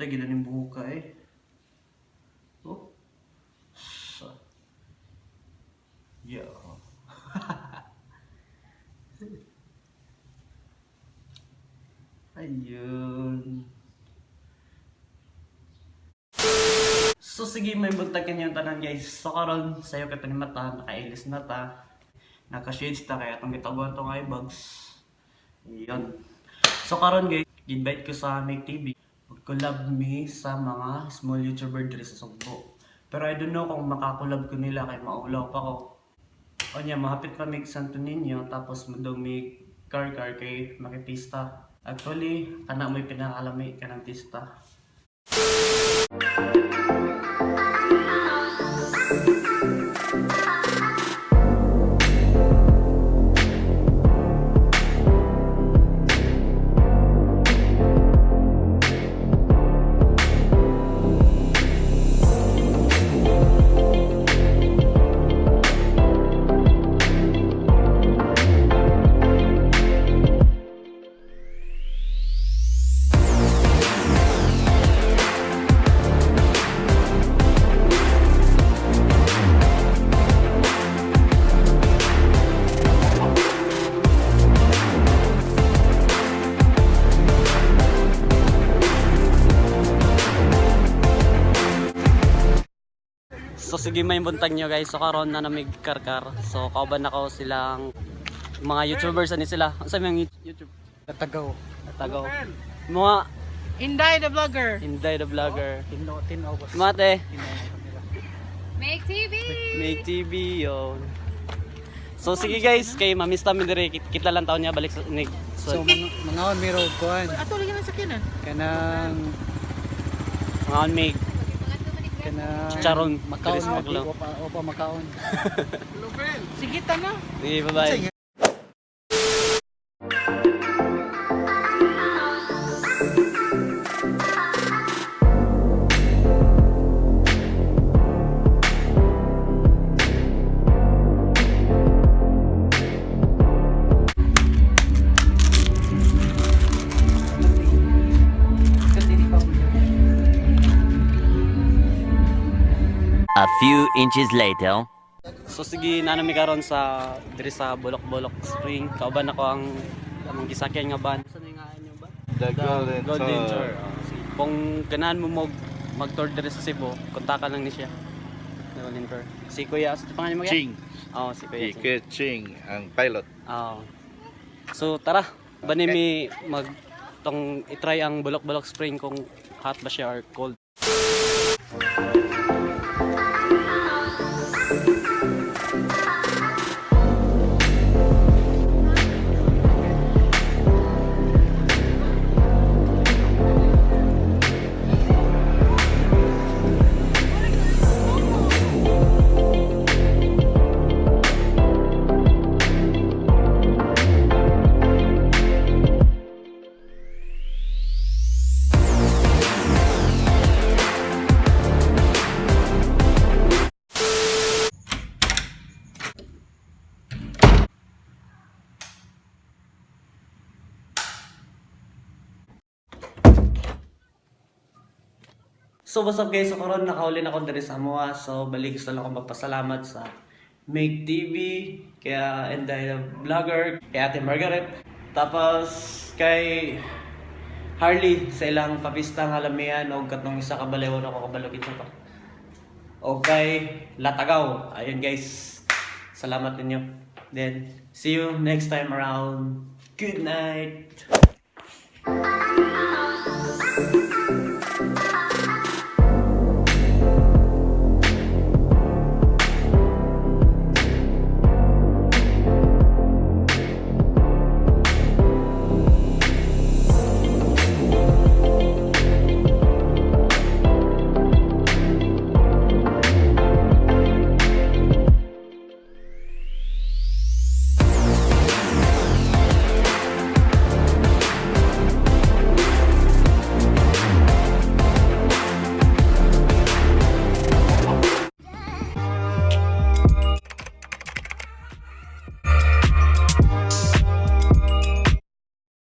Tay gid ning buhok ka eh. Oh. Sa. Yeah. Ayun. So sige, may buntag kanyang tanan, guys. So karon sayo kay panimata, nakailis na ta. Naka-shades ta kaya atong gitaguan tong eye bags. Ayun. So karon guys, invite ko sa Make TV. Mag-collab mi sa mga small YouTuber diri sa Sugbo. Pero I don't know kung makakolab ko nila kay maulaw pa ko. O niya, mahapit pa mig Santo Niño, tapos mudong mig car-car kay makipista. Actually, kana mo'y pinakalami kanang pista. So sige, may buntag nyo guys. So karon na namig karkar. So kauban nako silang mga YouTubers ani sila. Unsa may YouTube? Natagaw. Tagaw. Mga Inday the vlogger. Inday the vlogger. Tino, tino, boss. Mate, Make TV! Make TV yo. So sige guys, kay mamista mi diri kita lang taon niya balik sa ni So, so, mga on, miro, kuhan. Ato lagi na sakyanan. Kanang, mga may kanang, Chicharon. Makaon, Diri sa Maglaw. opa, opa, makaon. Sige ta na. Sige, bye-bye. A few inches later. So sige, nanami karon sa diri sa Bolok-Bolok Spring. Kauban ako ang among gisakyan nga van. Saan nga inyo ba? The Golden, Golden Tour. Tour. Oh, sige. Kung ganahan mo mag-tour diri sa Cebu, kontakan lang ni siya. The Golden Tour. Si Kuya, sa pangalan mo kaya? Ching. Oo, si Kuya Si Ching. Kuya Ching, ang pilot. Oo. So tara, bani mi mag tong itry ang Bolok-Bolok Spring kung hot ba siya or cold. So what's up guys, so karon nakaulin ako diri sa Amoa. So balik gusto lang akong magpasalamat sa Make TV, kaya Inday the Vlogger, kay Ate Margaret, tapos kay Harley sa ilang papista nga lamian og katong isa ka balayon ako kabalo kinsa pa. O kay Latagaw. Ayun guys. Salamat ninyo. Then see you next time around. Good night.